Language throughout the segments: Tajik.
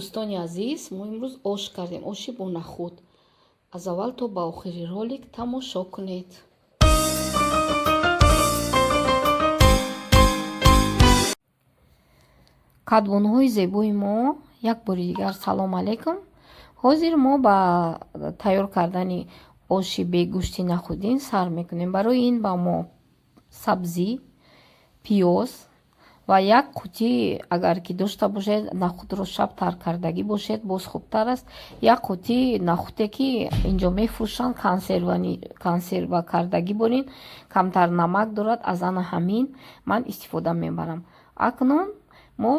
Дӯстони азиз, мо имрӯз ош кардем, оши бо нахуд. Аз аввал то ба охири ролик тамошо кунед. Кадбонуҳои зебои мо, як бори дигар салом алейкум. Ҳозир мо ба тайёр кардани оши бегӯшти нахудин сар мекунем. Барои ин ба мо сабзӣ, пиёз ва як қутӣ, агар ки дошта бошед, нахудро шаб тар кардагӣ бошед, боз хубтар аст. Як қутӣ нахуде, ки инҷо мефурӯшанд, консерва кардагӣ борин, камтар намак дорад, аз ана ҳамин ман истифода мебарам. Акнун мо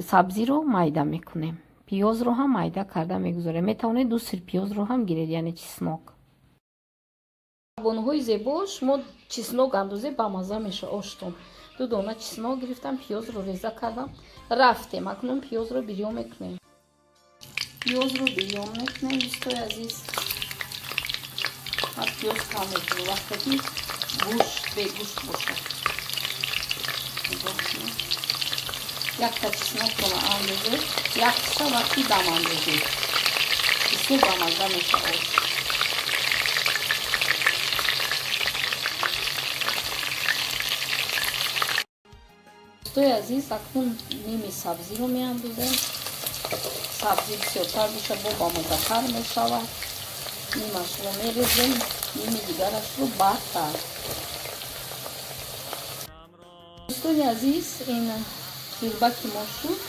сабзиро майда мекунем, пиёзро ҳам майда карда мегузорем. Метавонед ду сир пиёзро ҳам гиред, яъне чеснок. Бонуҳои зебо, шумо чеснок андозе, бамаза меша оштон. Ду дона чеснок гирифтам, пиёзро реза кардам, рафтем. Акнун пиёзро бирён мекунем. Пиёзро бирён мекунем, дӯстои азиз. Ман пиёз кам мекунем, вақте ки гӯшт бегӯшт бошад. Нигоҳ кунед, якта чеснокро андозед, якташа вақти дам андозед, бисёр бамаза меша ош. Дӯстои азиз, акнун ними сабзиро меандозем. Сабзӣ бисёртар боша, бо бамазатар мешавад. Нимашро мерезем, ними дигарашро баъдтар. Дӯстони азиз, ин зирбаки мо шуд.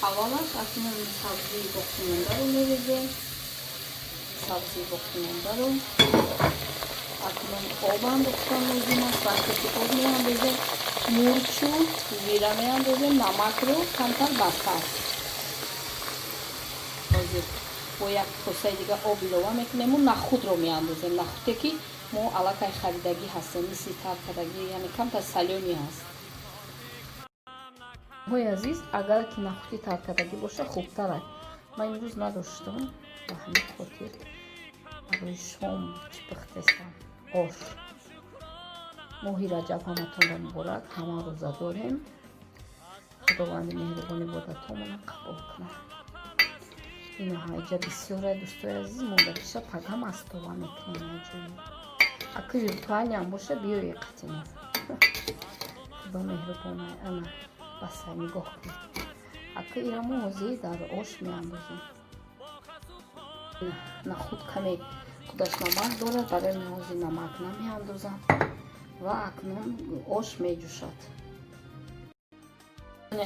Аввалаш акнун сабзии боқимондаро мерезем, сабзии боқимондаро. Акнун об андохтан лозим аст. Вақте ки об меандозем, мурчу зира меандозем, намакро камтар бадтар. Ҳозир бо як косаи дига об илова мекунему нахудро меандозем. Нахуде, ки мо аллакай харидагӣ ҳастем, мисли тар кардагӣ, яъне камтар солёный ҳаст. Ҳои азиз, агар ки нахуди таркардагӣ боша, хубтар аст. Ман имрӯз надоштам, ба ҳамин хотир барои шом чӣ пухтестам? Ош. Моҳи Раҷаб ҳаматонро муборак, ҳама рӯза дорем. Худованди меҳрубон ибодатҳомона қабул кунад. Инаҳа, иҷа бисёре, дӯстои азиз, мондагиша пагам астова мекунем. Аҷоиб, аки виртуальный боша, биёи қатимо. Худо меҳрубонай. Ана, баса, нигоҳ кунед. Ака ира мо ҳозир дар ош меандозем. Нахуд каме худаш намак дорад, барои мо ҳозир намак намеандозам. Ва акнун ош меҷӯшад.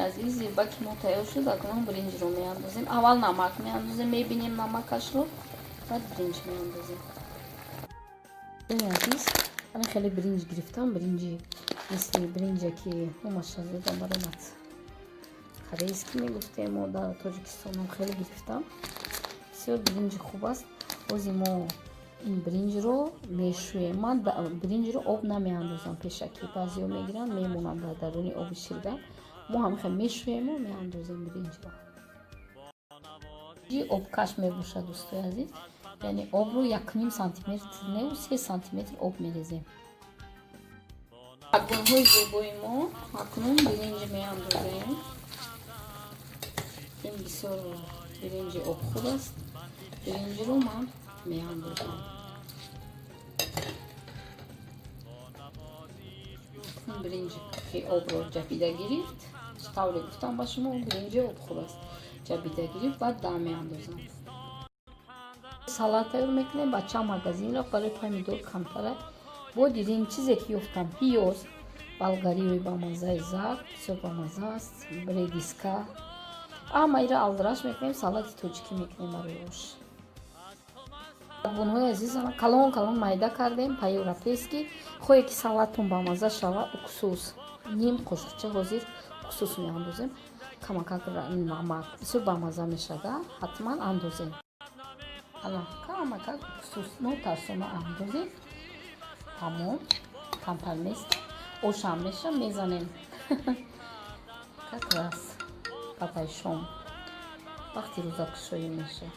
Азиз, зирбаки мо тайёр шуд. Акнун биринҷро меандозем. Аввал намак меандозем, мебинем намакашро, баъд биринҷ меандозем. Азиз, ана хеле биринҷ гирифтам, биринҷи мисли биринҷе, ки номаша зудам баромад, корейский мегуфтем мо дар Тоҷикистонам. Хеле гирифтам, бисёр биринҷи хуб аст. Бози мо ин биринҷро мешӯем. Ман биринҷро об намеандозам пешакӣ. Баъзеҳо мегиранд, мемонанд дар даруни оби ширгар. Мо ҳамихел мешӯему меандозем биринҷро. Обкаш мебошад, дӯстои азиз, яъне обро 1,5 сантиметр неу 3 сантиметр об мерезем. Акбонҳои зебои мо, акнун биринҷ меандозем. Ин бисёр биринҷи обхӯр аст. Биринҷро ман меандозам. Биринҷ ки обро ҷабида гирифт, чӣ тавре гуфтам ба шумо, биринҷи обхӯр аст, ҷабида гирифт, баъд дам меандозам. Салат тайёр мекунем. Бача магазин рафт, барои помидор камтара. Бо дидем, чизе ки ёфтам: пиёз болгариёи бамаззаи зард, бисёр бамазза аст, редиска, ҳама ира алдраш мекунем, салати тоҷикӣ мекунем барои ош. Бонҳои азиз, калон калон майда кардем по-европейски. Хоҳе ки салатон бамазза шава, уксус, ним қошуқча ҳозир уксус меандозем, камакак намак, бисёр бамазза мешава. Ҳатман андозем. Ана, камакак уксус нотарсона андозем, тамом. Камтар мест, ошам меша, мезанем, как раз папаи шом, вақти рӯзакушоӣ меша.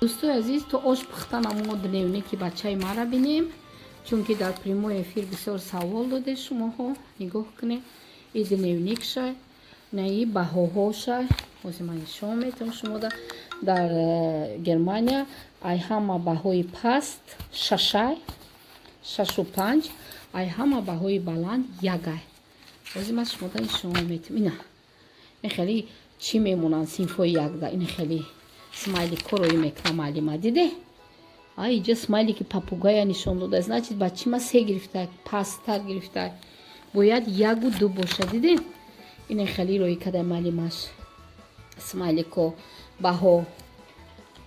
Дӯстои азиз, то ош пухтана мо дневники бачаи мара бинем, чунки дар прямой эфир бисёр савол доде шумоҳо. Нигоҳ кунед, и дневникша. Инаи баҳоҳоша ҳозир ман нишон метавам шумода. Дар Германия ай ҳама баҳои паст шашай, 6,5, ай ҳама баҳои баланд ягай. Ҳозир ман шумода нишон метавам. Ина ин хеле чӣ мемонанд синфҳои якда, ин хеле смайлик ҳо роӣ мекунам муаллима, диде? А иҷа смайлики попугая нишон дода, значит, бачи ма се гирифта, пасттар гирифта, бояд 1-2 боша. Диде, ин хеле роӣ када муаллимаш смайлик о баҳо,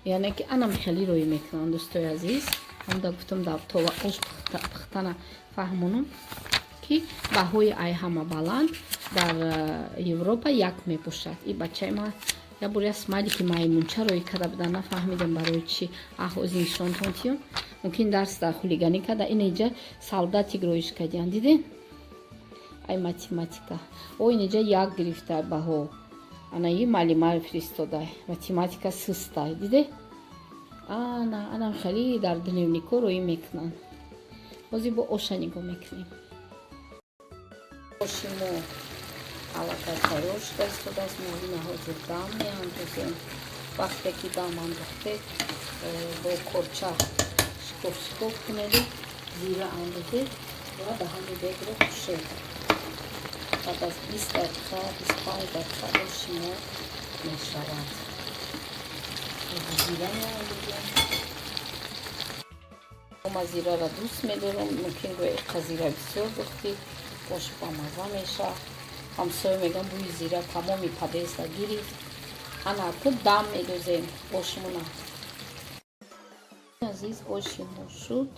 яъне ки анам хеле роӣ мекунанд. Дӯстои азиз, ҳамда гуфтам, то ош пухтана фаҳмонам, ки баҳои ай ҳама баланд дар Европа як мебошад. И бачаи ма як бор як смайлики маймунча роӣ карда будан, нафаҳмидам барои чӣ. Ҳозир нишонтон тиём, мумкин дарс дар хулиганӣ карда. Ина иҷа солдатик роиш кардиян, диден? Ай математика о иниҷа як гирифта баҳо, анаи муаллима фиристодай, математика сустай, диде? Ана анам хеле дар дневник ҳо роӣ мекунанд. Ҳозир бо оша нигоҳ мекунем. Оши мо аллакай тайёр шуда истодааст. Мо ина ҳозир дам меандозем. Вақте ки дам андохтед, бо корча шикоф шикоф кунеду зира андозед ва даҳани дегро пӯшед. Баъд аз 20 дақиқа, 25 дақиқа оши мо мешавад. Зира меандозем. Ма зираро дӯст медорам. Мумкин гӯя, иқа зира бисёр духтӣ, ош бамаза мешавад. Ҳамсоя мегӯям, бӯи зира тамоми подъезд а гирифт. Ана ку дам медозем ошмона. Азиз, оши мо шуд.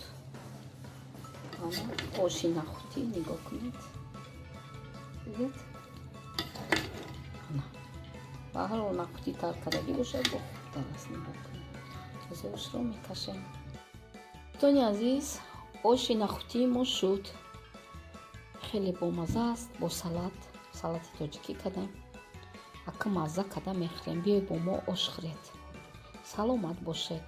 Ана оши нахутӣ, нигоҳ кунед, дидед? Ана ба ҳар ҳол нахутӣ тар кардагӣ бошад, бо хубтар аст. Нигоҳ кунед, ҳозир ошро мекашем. Дӯстони азиз, оши нахутии мо шуд, хеле бомаза аст. Бо салат, салати тоҷикӣ кардем. Ака мазза карда мехӯрем. Биёй, бо мо ош хӯред. Саломат бошед.